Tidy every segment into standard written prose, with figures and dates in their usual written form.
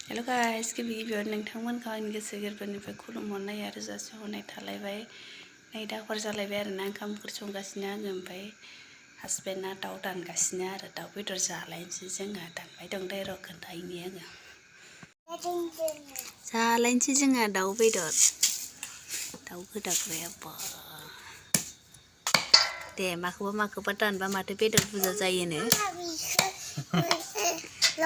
हेल' guys, गिबियावनो नोंथांमोनखौ आंनि गोसो गोरबोनिफ्राय खुलुमहरनाय आरो जासिहरनाय थालायबाय। नै दा हर जालायबाय आरोना, ओंखाम ओंख्रि संगासिनो आङो। ओमफ्राय हासबेन्डआ दाउ दानगासिनो आरो दाउ बेदर जालायनोसै जोंहा। दानबाय दं दे, र' खोन्थाहैनि आङो। जालायनोसै जोंहा दाउ बेदर, दाउ गोदाबाय बा। दे माखौबा दानबा माथो बेदर बुरजा जायोनो।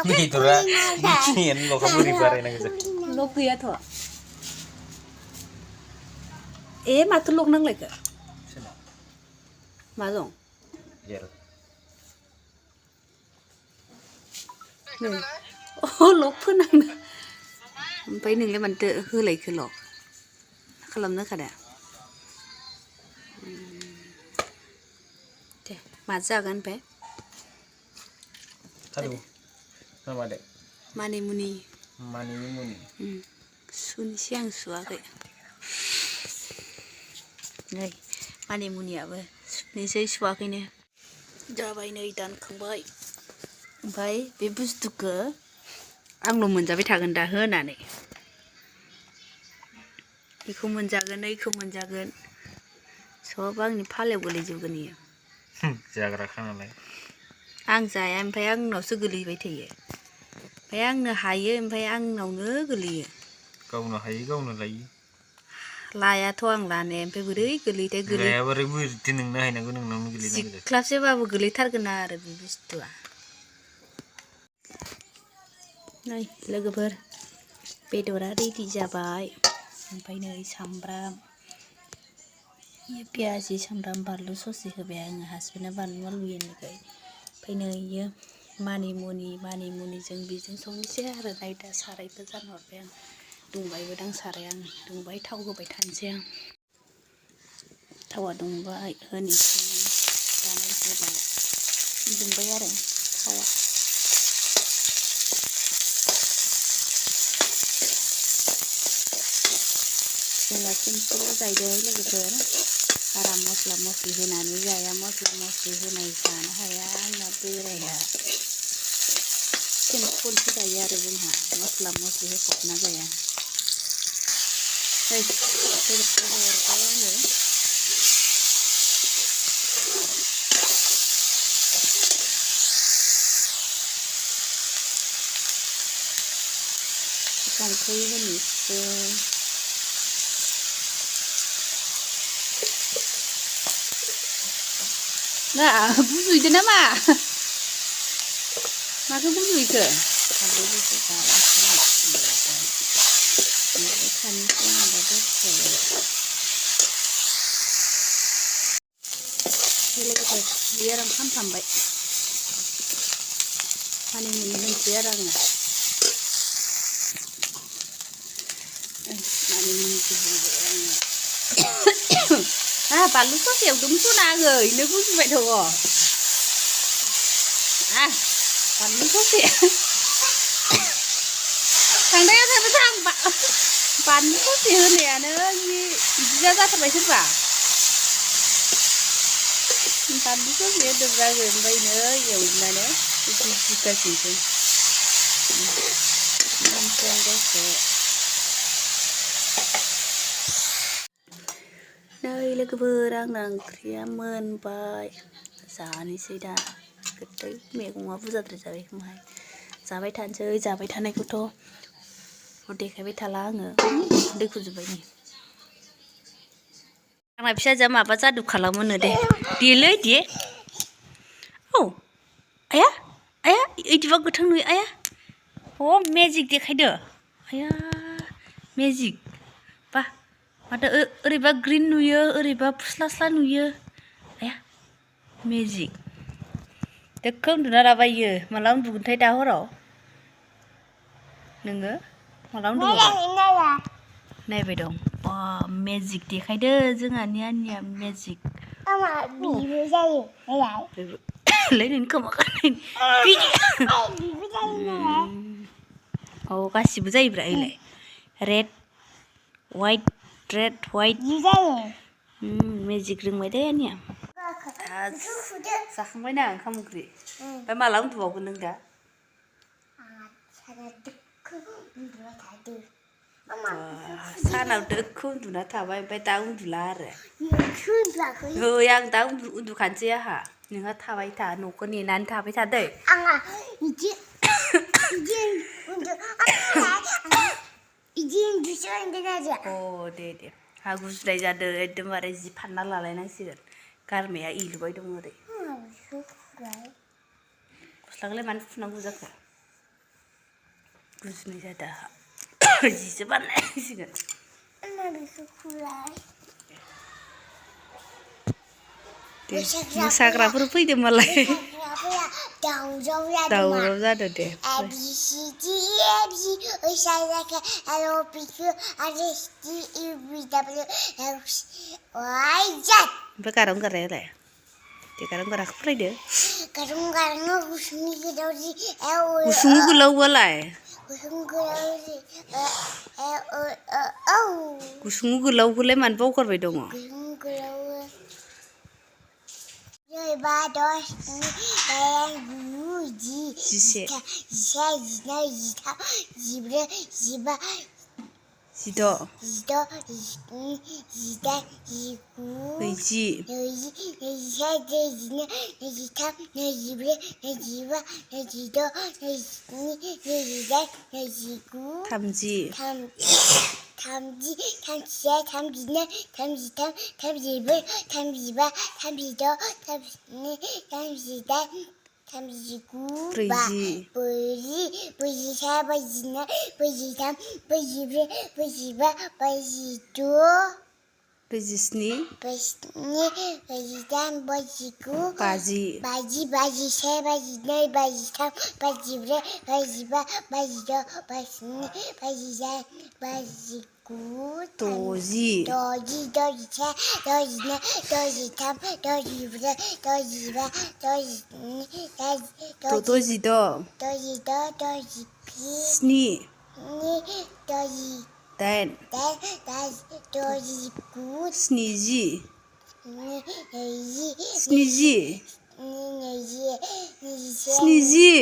बेदरा बेखिनियानो ल'खा बोरै बारायनांगौ जाखो? लक गैयाथ'। माथो लक नांलायखो? मा दं? लक फोनांनो। ओमफ्राय नोंलाय मानोथो होलायखो लक? खालामनो होखादा? दे माजों जागोन ओमफ्राय? हेलौ मामादे मानिमुनि सुनोसै आं सुवाखै। नै मानिमुनियाबो सुनोसै सुवाखैनो। जाबाय नै दानखांबाय। ओमफ्राय बे बुस्थुखौ आंल' मोनजाबाय थागोन दा होनानै। बेखौ मोनजागोन, ओइखौ मोनजागोन, सब आंनि फालायाव गोलैजोबगोन इयो। जाग्राखा नालाय। आं जाया, ओमफ्राय आंनावसो गोलैबाय थायो। ओमफ्राय आंनो हायो, ओमफ्राय आंनावनो गोलैयो। गावनो हायो गावनो लायो। लायाथ' आं लानाया, ओमफ्राय बोरै गोलैयोथाय लायाबाथाय बोरैथो नोंनो हायनांगौ, नोंनावनो गोलैनांगौ जाखो? सिख्लाबसोबाबो गोलैथारगोन आरो बे बुस्थुआ। नै लोगोफोर, बेदरा रेडि जाबाय। ओमफ्राय नै सामब्राम, पियाजि, सामब्राम, बानलु ससे होबाय आङो। हासबेन्डआ बानलु आलु एरनायखाय। ओमफ्राय नै इयो मानिमुनिजों बेजों संनोसै आरो। नै दा सारायखौ जानहरबाय आं। दुंबायबो दां साराया, आं दुंबाय, थाव होबाय थानोसै आं। थावा दुंबाय, होनोसै जानाय होबाय। दुंबाय आरो थावा। जोंना सिमपोल जाहैदों लोगोफोर। बारा मस्ला मस्लि होनानै जाया, मस्ला मस्लि होनाय जानो हाया आंना बोराया। सिमपोलसो जायो आरो जोंहा, मस्ला मस्लि होफबना जाया। बेदरखौ हरबाय आङो। संख्रि होनोसै। ना बुजुयदो नामा? माखौ बुजुयखो? लोगोफोर बियो आराम खामफ्रामबाय। मानिमुनि होनोसै आरो आङो। मानिमुनिखौ होबाय आङो। बानलु ससे एवदोंमोन आङो, इनो गुजुबाय दङ। बानलु ससे थांनाया थां बानलु ससे होनायानो बिदिया जाथारबाय सोरबा। बानलु ससे होदोंब्रा आङो, ओमफ्राय नो एवनानै गुजुगासिनोसै। नै लोगोफोर, आंना ओंख्रिया मोनबाय। जानोसै दा। गोदै मैगङा बुरजाद्राय जाबाय खोमाहाय। जाबाय थानोसै, जाबाय थानायखौथ' देखायबाय थाला आङो। दैखौ जोब्बाय नै। आंना फिसाजोआ माबा जादु खालामोनो दे। देलै दे। औ आया इदिबा गोथां नुयो आया। मेजिक देखायदो। आया मेजिक। बा माथो ओरैबा ग्रिन नुयो, ओरैबा फुस्ला नुयो। आया मेजिक। दोखो उन्दुना लाबायो। माला उन्दुगोनथाय दा हराव? नोङो माला उन्दुबावगोन? नायबाय दं। बा मेजिक देखायदो जोंहानि आनैया मेजिक। बिबो जायो लै नोंनि खोमा औ गासिबो जायोब्रा इलाय। रेड वाइट मेजिक रोंबाय दे आंनिया। जाखांबायना ओंखाम ओंख्रि? ओमफ्राय माला उन्दुबावगोन नों दा? उन्दुना थादो मामा सानाव दोखो उन्दुना थाबाय ओमफ्राय दा उन्दुला आरो नोंसो उन्दुआखै आं दा उन्दुखानोसै आंहा नोंहा थाबाय था न'खौ नेनानै थाबाय था दै आंहा बिदि उन्दु बिदि उन्दुसो होनदों आरो दे हा गुजुनाय जादों एकदमबारे जि फानना लालायनांसिगोन गारमाया इलुबाय दं ओरै गस्लाखौलाय मानो फुनांगौ जाखो गुजुनाय जादों आंहा जिसो बानायनांसिगोन दे मोसाग्राफोर फैदों मालाय दावराव जादों दे ओमफ्राय गारां गारायालाय दे गारां गाराखौ फरायदो गुसुं गोलावआलाय गुसुं गोलावखौलाय मानो बावगारबाय दङ जिसे जिद' नैजि थामजि ब्रैजि ब्रैजिस्नि बाजि द'जि स्नि दाइन स्निजि स्निजि